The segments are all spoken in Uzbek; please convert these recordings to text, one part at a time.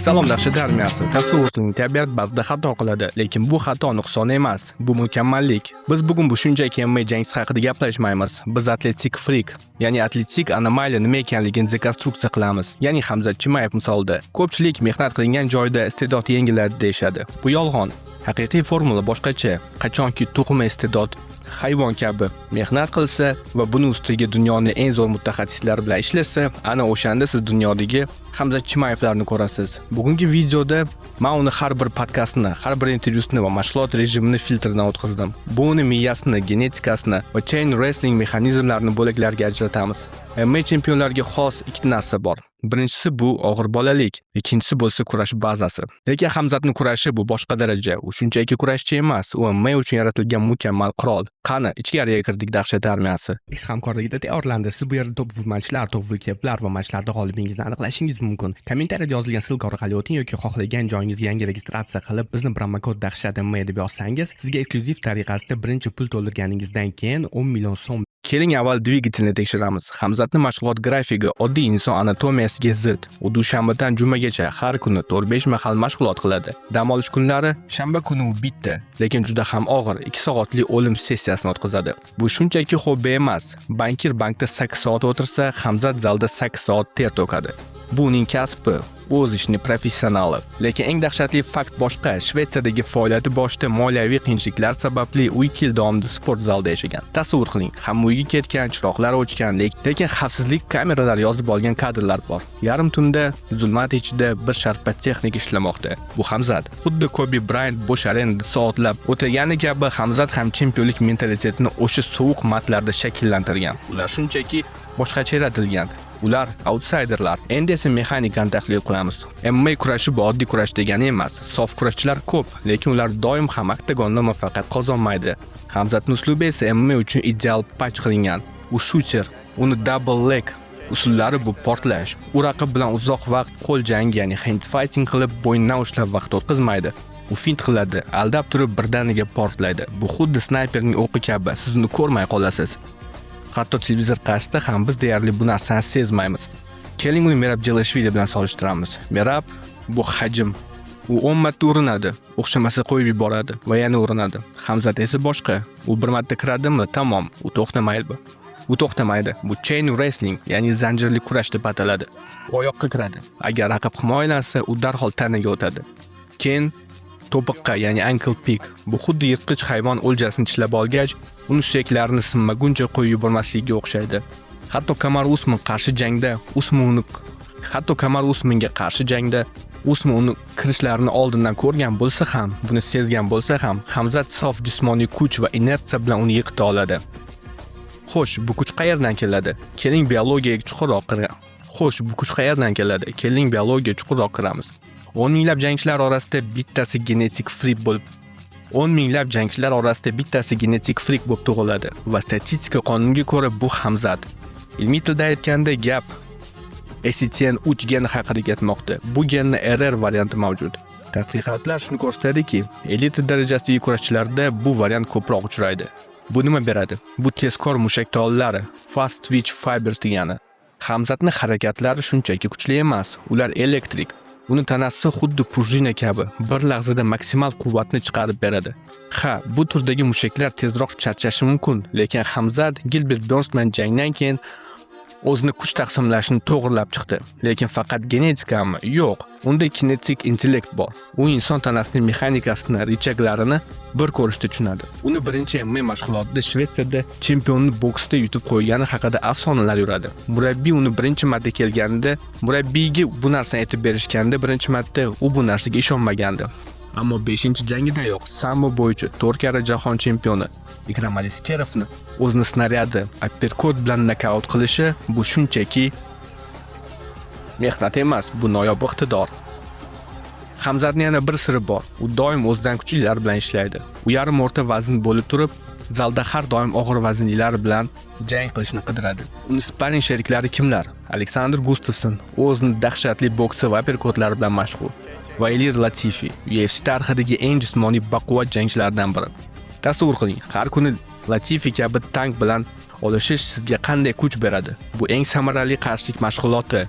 Salom, Dahshat armiyasi. Tasavvur qiling, tabiat ba'zida xato qiladi, lekin bu xato nuqson emas, bu mukammallik. Biz bugun bu shunchaki MMA jangchisi haqida gaplashmaymiz. Biz atletik freak, ya'ni atletik anomaliya nima ekanligini dekonstruksiya qilamiz. Ya'ni Hamzat Chimayev misolida. Ko'pchilik mehnat qilingan joyda iste'dod yengiladi deyishadi. Bu yolg'on. Haqiqiy formula boshqacha. Qachonki tug'ma iste'dod hayvon kabi mehnat qilsa va buni ustiga dunyoni eng zo'r mutaxassislari bilan ishlasa, ana o'shanda siz dunyodagi Hamzat Chimayevlarni ko'rasiz. Bugungi videoda man uni har bir podkastini, har bir intervyusini va mashg'ulot rejimini filtrdan o'tkazdim. Bu uni miyasini, genetikasini va chain wrestling mexanizmlarini bo'laklarga ajratamiz. MMA chempionlarga xos ikkita narsa bor. Birinchisi bu og'ir bolalik, ikkinchisi bo'lsa kurash bazasi. Lekin Hamzatning kurashi bu boshqa daraja. U shunchaki kurashchi emas, u MMA uchun yaratilgan mukammal qurol. Qani, ichkariga kirdik, Dahshat armiyasi. X hamkorligida tayyorlandi. Siz bu yerda top matchlar, top keplar va matchlarda g'olibingizni aniqlashingiz mumkin. Kommentariyada yozilgan ссылка orqali o'ting yoki xohlagan joyingizga yangi registratsiya qilib, bizni promokod Dahshat MMA deb yozsangiz, sizga eksklyuziv tariqasida birinchi pul to'ldirganingizdan keyin 10 million so'm. Keling, avval dvigatelni tekshiramiz. Hamzatni mashg'ulot grafigi oddiy inson anatomiyasiga zid. U dushanbadan jumagacha har kuni 4-5 mahal mashg'ulot qiladi. Dam olish kunlari shanba kuni u bitta, lekin juda ham og'ir 2 soatlik o'lim sessiyasini o'tkazadi. Bu shunchaki hobbi emas. Bankir bankda 8 soat o'tirsa, Hamzat zalda 8 soat ter to'kadi. Bu uning kasbi, o'z ishini professionali. Lekin eng dahshatli fakt boshqa. Shvetsiyadagi faoliyati boshida moliyaviy qiyinchiliklar sababli u 2 yil davomida sport zalida yashagan. Tasavvur qiling, hamma uyga ketgan, chiroqlar o'chgan, lekin xavfsizlik kameralari yozib olgan kadrlar bor. Yarim tunda zulmat ichida bir sharpa texnik ishlamoqda. Bu Hamzat. Xuddi Kobe Bryant bo'sh arenada soatlab o'tirgani kabi, Hamzat ham chempionlik mentalitetini o'sha sovuq matlarda shakllantirgan. Ular shunchaki boshqacha yaratilgan. Ular outsiderlar. Endi esa mexanikani tahlil qilamiz. MMA kurashi bu oddiy kurash degani emas. Sof kurashchilar ko'p, lekin ular doim ham oktagonda muvaffaqiyat qozonmaydi. Hamzatning uslubi esa MMA uchun ideal patch qilingan. U shooter, uni double leg usullari bu portlash. U raqib bilan uzoq vaqt qo'l jangi, ya'ni hand fighting qilib, bo'ynidan ushlab vaqt o'tkazmaydi. U fint qiladi, aldab turib birdaniga portlaydi. Bu xuddi snayperning o'qi kabi, siz uni ko'rmay qolasiz. Hatto televizor qarshisida ham biz deyarli bu narsani sezmaymiz. Keling, uni Merab Jelashvili bilan solishtiramiz. Merab bu hajm. U 10 marta urinadi, o'xshamasa qo'yib yuboradi va yana urinadi. Hamzat esa boshqa. U bir marta kiradimi, tamom, u to'xtamaydi. U to'xtamaydi. Bu chain wrestling, ya'ni zanjirli kurash deb ataladi. U oyoqqa kiradi. Agar raqib himoyalansa, u darhol tanaga o'tadi. Keyin to'piqqa, ya'ni ankle pick. Bu xuddi yirtqich hayvon o'ljasini tishlab olgach, uni suyaklarini sinmaguncha qo'yib yubormasligiga o'xshaydi. Hatto Kamar Usmonga qarshi jangda Usmon uni kirishlarini oldindan ko'rgan bo'lsa ham, buni sezgan bo'lsa ham, Hamzat sof jismoniy kuch va inersiya bilan uni yiqita oladi. Xo'sh, bu kuch qayerdan keladi? Keling, biologiyaga chuqurroq kiramiz. Xo'sh, bu kuch qayerdan keladi? Keling, biologiyaga chuqurroq kiramiz. 10 minglab jangchilar orasida bittasi genetik freak bo'lib 10 minglab jangchilar orasida bittasi genetik freak bo'lib tug'iladi va statistika qonuniga ko'ra bu Hamzat. Ilmiy tilda aytganda, gap ACTN3 geni haqida ketmoqda. Bu genni RR varianti mavjud. Tadqiqotlar shuni ko'rsatadiki, elita darajasidagi kurashchilarda bu variant ko'proq uchraydi. Bu nima beradi? Bu tezkor mushak tolalari, fast twitch fibers degani. Hamzatning harakatlari shunchaki kuchli emas, ular elektrik. Uni tanasi xuddi prujina kabi bir lahzada maksimal quvvatni chiqarib beradi. Ha, bu turdagi mushaklar tezroq charchashi mumkin, lekin Hamzat Gilbert Burns bilan jangdan keyin o'zini kuch taqsimlashini to'g'irlab chiqdi. Lekin faqat genetikami? Yo'q. Unda kinetik intellekt bor. U inson tanasining mexanikasini, рычаг larini bir ko'rishda tushunadi. Uni birinchi MMA mashg'ulotida Shvetsiyada chempionni boksda yutib qo'ygani haqida afsonalar yuradi. Murabbiy uni birinchi marta kelganida, murabbiyga bu narsani aytib berishganda birinchi marta u bu narsaga ishonmagandi. Ammo 5-jangidayoq sambo bo'yicha 4 karra jahon chempioni Ikram Aliskerovni o'zini snaryadi uppercut bilan nokaut qilishi bu shunchaki mehnat emas, bu noyob iqtidor. Hamzatning yana bir siri bor. U doim o'zidan kuchlilar bilan ishlaydi. U yarim o'rta vazn bo'lib turib, zalda har doim og'ir vaznlilar bilan jang qilishni qidiradi. Uni sparring sheriklari kimlar? Aleksandr Gustafsson o'zini dahshatli boksi va uppercutlari bilan mashhur. Va Ilir Latifi, UFC tarixidagi eng jismoniy baquvvat jangchilardan biri. Tasavvur qiling, har kuni Latifi kabi tank bilan Olishish sizga qanday kuch beradi? Bu eng samarali qarshilik mashg'uloti,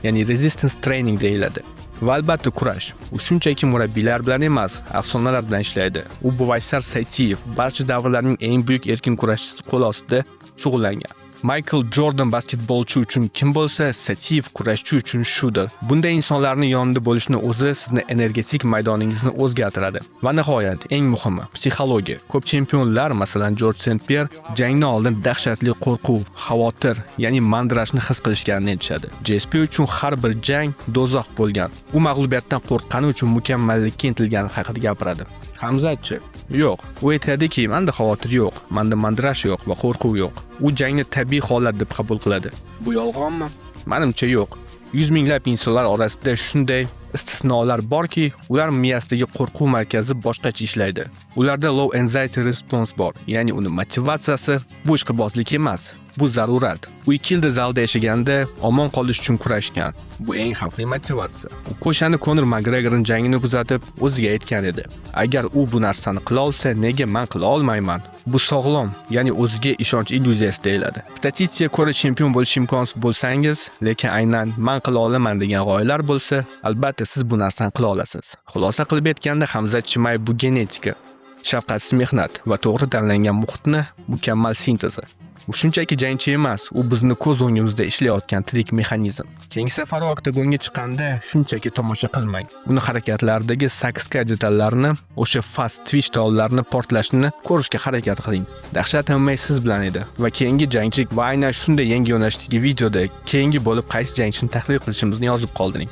ya'ni resistance training deyiladi. Va albatta kurash. U shunchaki murabbiylar bilan emas, afsonalar bilan ishlaydi. U Buvaysar Saytiyev, barcha davrlarning eng buyuk erkin kurashchisi qo'l ostida shug'ullangan. Michael Jordan basketbolchi uchun kim bo'lsa, Saytiyev kurashchi uchun shudir. Bunday insonlarning yonida bo'lishni o'zi sizni energetik maydoningizni o'zgartiradi. Va nihoyat, eng muhimi, psixologiya. Ko'p chempionlar, masalan, Jorj Sent-Pyer, jangdan oldin dahshatli qo'rquv, xavotir, ya'ni mandirashni his qilishganini aytishadi. GSP uchun har bir jang do'zax bo'lgan. U mag'lubiyatdan qo'rqqani uchun mukammallikka intilgani haqida gapiradi. Hamzatchi? Yo'q. U aytadiki, menda xavotir yo'q, menda mandirash yo'q va qo'rquv yo'q. U jangni tabiiy holat deb qabul qiladi. Bu yolg'onmi? Manimcha, yo'q. Yuz minglab insonlar orasida shunday istisnolar borki, ular miyasidagi qo'rquv markazi boshqacha ishlaydi. Ularda low anxiety response bor, ya'ni uni motivatsiyasi bu ishqibozlik emas, bu zarurat. U 2 yilda zalda yashaganda omon qolish uchun kurashgan. Bu eng xavfli motivatsiya. U o'shani Konor Makgregorning jangini kuzatib, o'ziga aytgan edi: "Agar u bu narsani qila olsa, nega men qila olmayman?" Bu sog'lom, ya'ni o'ziga ishonch illyuziyasi deyiladi. Statistika ko'ra chempion bo'lish imkonsiz bo'lsangiz, lekin aynan "men qila olaman" degan g'oyalar bo'lsa, albatta siz bu narsani qila olasiz. Xulosa qilib aytganda, Hamzat Chimayev bu genetika, shafqatsiz mehnat va to'g'ri tanlangan muhitni mukammal sintezi. U shunchaki jangchi emas, u bizni ko'z o'ngimizda ishlayotgan tirik mexanizm. Keyingi safar oktagonga chiqqanda shunchaki tomosha qilmang. Uni harakatlaridagi 8K detallarini, o'sha fast twitch tollarni portlashini ko'rishga harakat qiling. Dahshat MMA siz bilan edi va keyingi jangchi va aynan shunday yangi yo'nalishdagi videoda keyingi bo'lib qaysi jangchini tahlil qilishimizni yozib qoldiring.